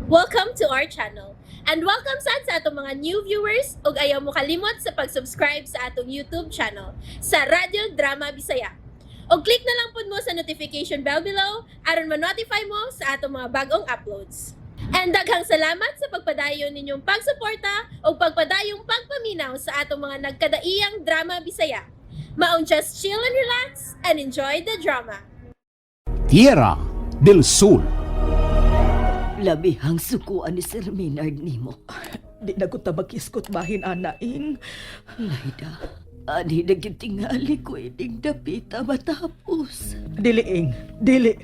Welcome to our channel. And welcome sad sa atong mga new viewers ug ayaw mo kalimot sa pag-subscribe sa atong YouTube channel sa Radyo Drama Bisaya. Og click na lang pud mo sa notification bell below aron ma-notify mo sa atong mga bagong uploads. And daghang salamat sa pagpadayon ninyong pagsuporta ug pagpadayong pagpaminaw sa atong mga nagkadaiyang drama Bisaya. Maong just chill and relax and enjoy the drama. Tierra del Sol. Labihang sukuan ni Sir Maynard nimo. Di na ko tabakiskot bahin, anaing. Laida, ani na gyud tingali ko ining dapita matapos. Dili, ing. Dili.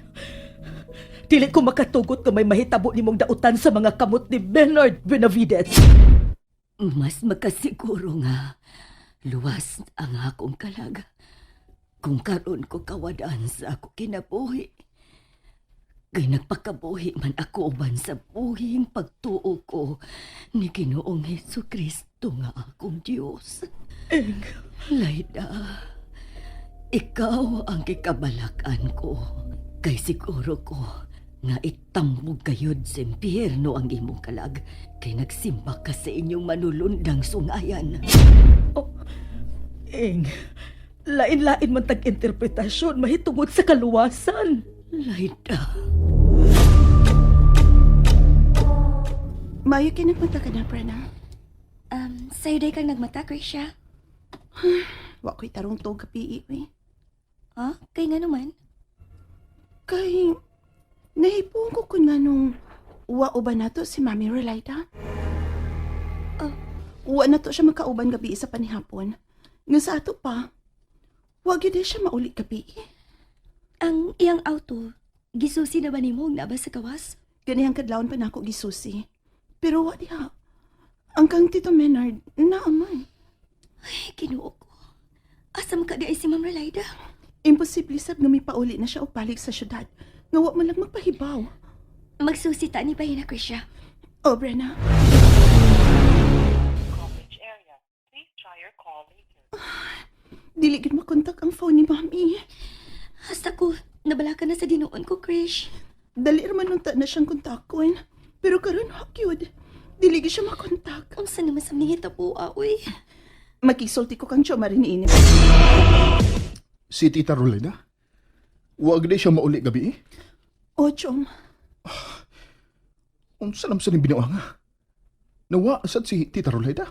Dili ko makatugot kung may mahitabo nimong dautan sa mga kamot ni Bernard Benavides. Mas makasiguro nga luwas ang akong kalag kung karon ko kawadan sa ako kinabuhi. Kay nagpakabuhi man ako uban sa buhing pagtuo ko ni Ginoong Hesus Kristo nga akong Dios. Ing, Laida, ikaw ang kikabalakan ko. Kay siguro ko nga itambog kayod sa impyerno ang imong kalag. Kay nagsimba ka sa inyong manulundang sungayan. Ing. Lain-lain man tag-interpretasyon mahitungod sa kaluwasan. Laida, Mayo kay nagpunta ka na, Prena. Sa'yo day kang nagmata, Krisha. Wa ko'y tarong tuog gabi, eh. Ha? Kay nga naman. Kay, nahipuan ko kun nga nung wa uban nato si Mami Relaida. Oh. Wa na to siya magkauban gabi sa panihapon. Nga sa ato pa, wa gyud eh siya mauli gabi. Ang iyang auto, gisusi na ba nimo og naba sa kawas? Ganihang kadlawon pa nako gisusi. Pero wa diha. Ang kang Tito Menard, naaman. Ay, Ginoo ko. Asa man ka di ay si Ma'am Relaida? Imposible sab nga mipauli na siya og balik sa syudad. Nga wa man lang magpahibaw. Magsusi ta ni Bahina, Krisha. Oh, Brenna. Dili gid makontak ang phone ni Mami. Hasta ko, nabala ka na sa dinuon ko, Krish. Dali ra man unta na siyang kontakon. Pero karon wa gyud. Dili gid siya makontak. Unsa naman sa nihitabo, uy. Makisulti ko kang Chomari ni ini. Si Tita Roleda? Huwag di siya mauli gabi eh. Oh, Chom. Unsa naman sa ning binuang nga? Nawa sad si Tita Roleda?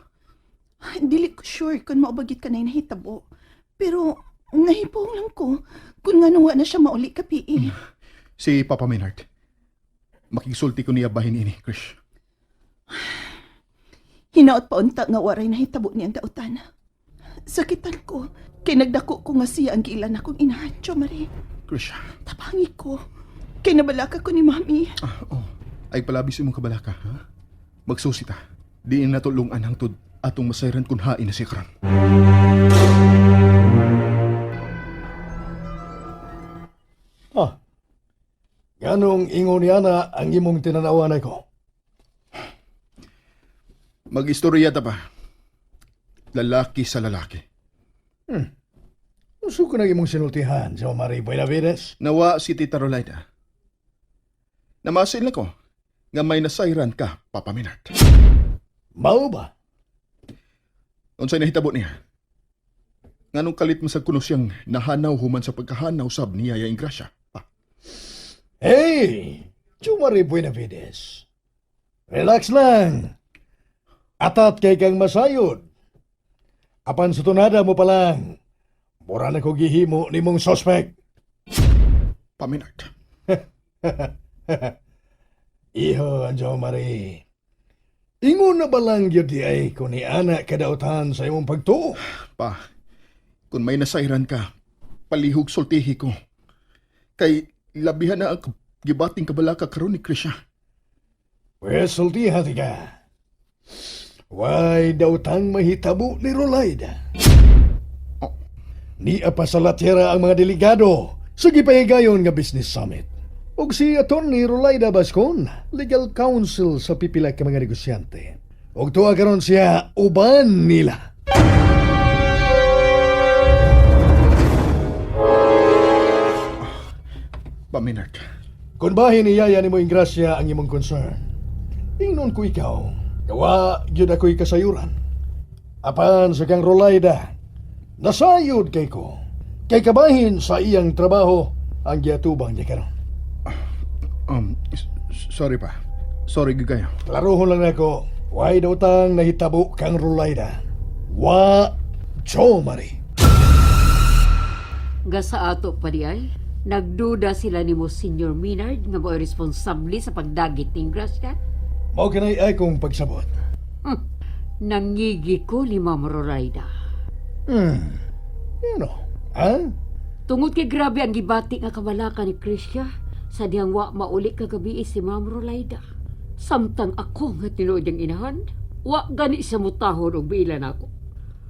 Dili ko sure kung maubagit ka na yung nahitabo. Pero nahipuong lang ko kung nga wa na siya mauli kapi eh. Si Papa Maynard. Makisulti ko niya bahin ini, Krish. Hinaot pa unta nga waray nahitabo niyang dautan. Sakitan ko, kay nagdako ko nga siya ang giilan akong inahan, Chomari. Krish. Tabangi ko. Kay nabalaka ko ni Mami. Ah, oh. Ay palabis imong kabalaka, ha? Magsusi ta. Di na tulungan hangtod atong masayran kun hain na si karon. Ah, ganong ingon niya na ang imong tinanawan ko. Magistorya ta pa. Lalaki sa lalaki. Uso ko na imong sinultihan, Jo Marie Buenavides. Nawa si Tita Rolaida. Namasin lang ko nga may nasayran ka, Papa Maynard. Mao ba? Unsay nahitabo niya? Nganong kalit masag kuno siyang nahanaw human sa pagkahanaw sab niya ya Ingrasya. Pa, Hey, Jo Marie Buenavides. Relax lang. Atat kay kang masayod. Apan sa tunada mo pa lang, mura na ko gihimo nimong suspect. Paminard. Iho, Jo Marie. Ingon na ba lang gyud di ay kung ni ana kadautan sa imong pagtuo? Pa, kung may nasayran ka, palihog sultihi ko. Kay labihan na ang gibating kabalaka karon ni Krisha. Pwes, sultiha ti ka. Way dautang mahitabo ni Rolaida. Oh. Ni pa sa latera ang mga delegado sa gipahigayon nga business summit. Og si Attorney Rolaida Bascon, legal counsel sa pipila ka mga negosyante. Og tuwa karon siya uban nila. Paminard. Kung bahin niyaya nimo Ingrasya ang imong concern. Ingnon ko ikaw, gawa gyud ako'y kasayuran. Apan sa kang Rolaida, nasayod kay ko. Kay kabahin sa iyang trabaho ang giatubang niya karon. Sorry pa. Sorry gyud kayo. Klarohon lang nako, way daw tang nahitabo kang Rolaida. Wa Jomari. Nga sa ato pa di ay, nagduda sila ni mo Senior Minard nga mo'y responsable sa pagdagit ning Gracia. Mao kanay ay kong pagsabot. Nangigi ko ni Ma'am Roraida. Ano? Ha? Tungod kay grabe ang gibati nga kabalaka ni Krisya, sa diyang wa mauli kagabi si Ma'am Rolaida. Samtang ako nga tinuod ang inahan, wa gani siya mutahon og biilan ako.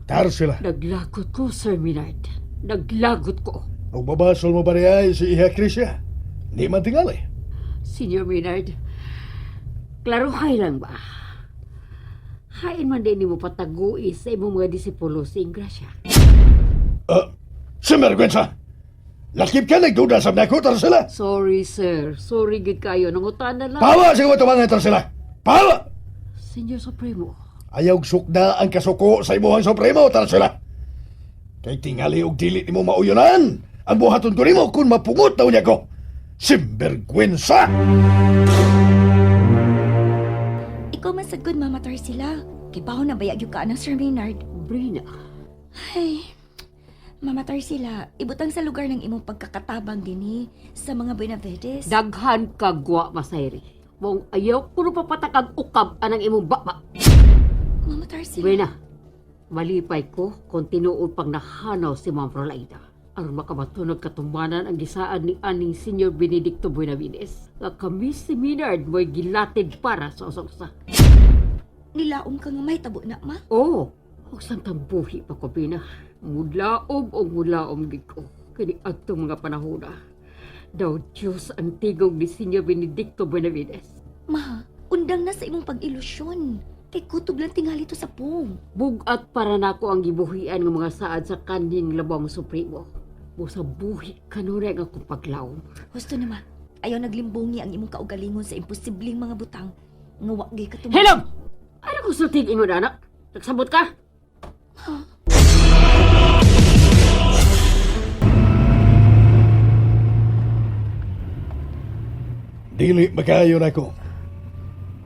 Tar sila. Naglagot ko, Sir Minard. Naglagot ko. Og babasol mo ba niya ay si Iha Krisya? Di man tingali. Senior Maynard, klaruhay lang ba? Hain man din mo patagui sa imong mga disipulo si Ingracia. Sinvergüenza! Lakip ka nagduda sa nako, tar sila! Sorry, sir. Sorry, gid kayo. Nangutan na lang. Pawa sa kawatawangan, tar sila! Pawa! Senior Supremo, Ayaw sukda ang kasuko sa imuhang supremo, tar sila! Kay tingali og dili nimo mauyunan! Ang buhaton ko nimo kung mapungot na unya ko! Simbergwensa! Ikaw man sad gud, Mama Tarsila. Kay baho na bayag yung ka ng Sir Maynard. Brina, Ay, Mama Tarsila, ibutang sa lugar ng imong pagkakatabang dinhi sa mga Buenavides. daghan ka gwa masayri. Mong ayaw ko na papatakag ukab anang imong baba. Mama Tarsila. Brina, malipay ko kung tinuod pang nahanaw si Ma'am Rolaida. Aron makabatunog katumanan ang gisaan ni aning Senior Benedicto Buenavides. Nga kami si Minard mo'y gilatid para sa usag-usa. Nilaom ka nga may tabo na, ma. Oo, ug samtang buhi pa ko, Brina. Mulaom o mulaom gid ko. Kini adtong mga panahona. Daw Diyos ang tigog ni Senior Benedicto Buenavides. Ma, undang na sa imong pag-ilusyon. Kay kutob lang tingali to sa pong. Bugat para nako ang gibuhian ng mga saad sa kaning labong supremo. Busa buhi kanunay nga akong paglawom. Husto na, ma. Ayaw naglimbongi ang imong kaugalingon sa imposibleng mga butang. Nga wa gay katumba. Hello! Ano kung sultig ingon anak? Nagsabot ka? Dili makayo nako.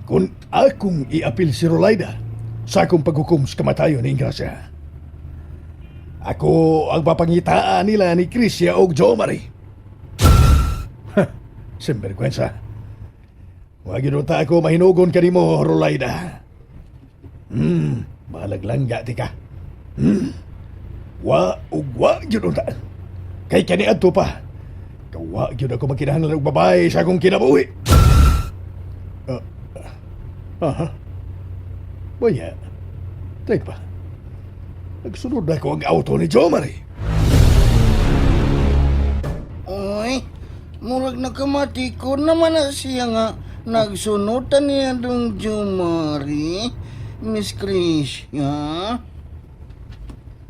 Kung akong iapil si Rolaida sa akong paghukom sa kamatayon ni Ingrasya. Ako ang papangitaan nila ni Crisia og Jomari. Ha, Simbergwensa. Wa gyud ta ako mahinugon kanimo, Rolaida. Malaglangga ti ka. Wa ug wa gyud unta. Kay kaniadto pa. Kawa gyud ako magkinahanglan og babae sa akong kinabuhi. Aha. Baya. Teka pa. Nagsunod na ako ang auto ni Jomari. Oy, murag nakamati ko naman na siya nga nagsunutan niya dong Jumari, Miss Krisha.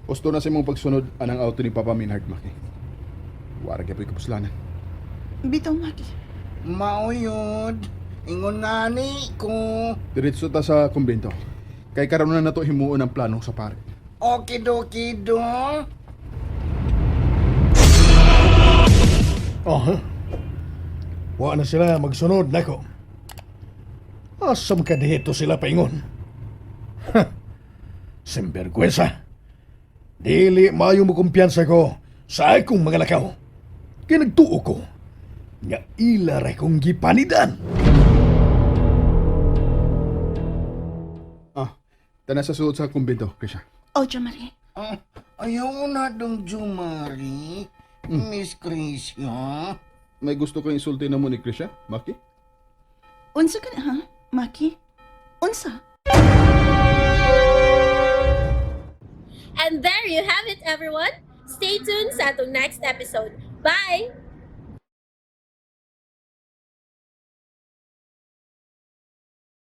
Gusto na sa imong pagsunod anang auto ni Papa Minhard, Maki. Wara gyud kapuslanan. Bitaw, Maki. Mauyod, ingon nga ni ko. Diretso ta sa kumbento. Kay karon na nato himuon ang plano sa pare. Okidoki dong. Aha. Wa na sila magsunod nako. Asam ka dito sila paingon. Ha. Simbergwensa. Dili maayo mo kumpiyansa ko sa akong mga lakaw. Kinagtuo ko nga ila ra kong gipanidan. Ah, tana sa suod sa kumbento, Krisha. Oh, Jomari. Ah, ayaw na dong Jumari, Miss Krisha. May gusto kong insulti na mo ni Krisha, Maki? Unsa ka na, ha? Maki? Unsa? And there you have it, everyone. Stay tuned sa atong next episode. Bye!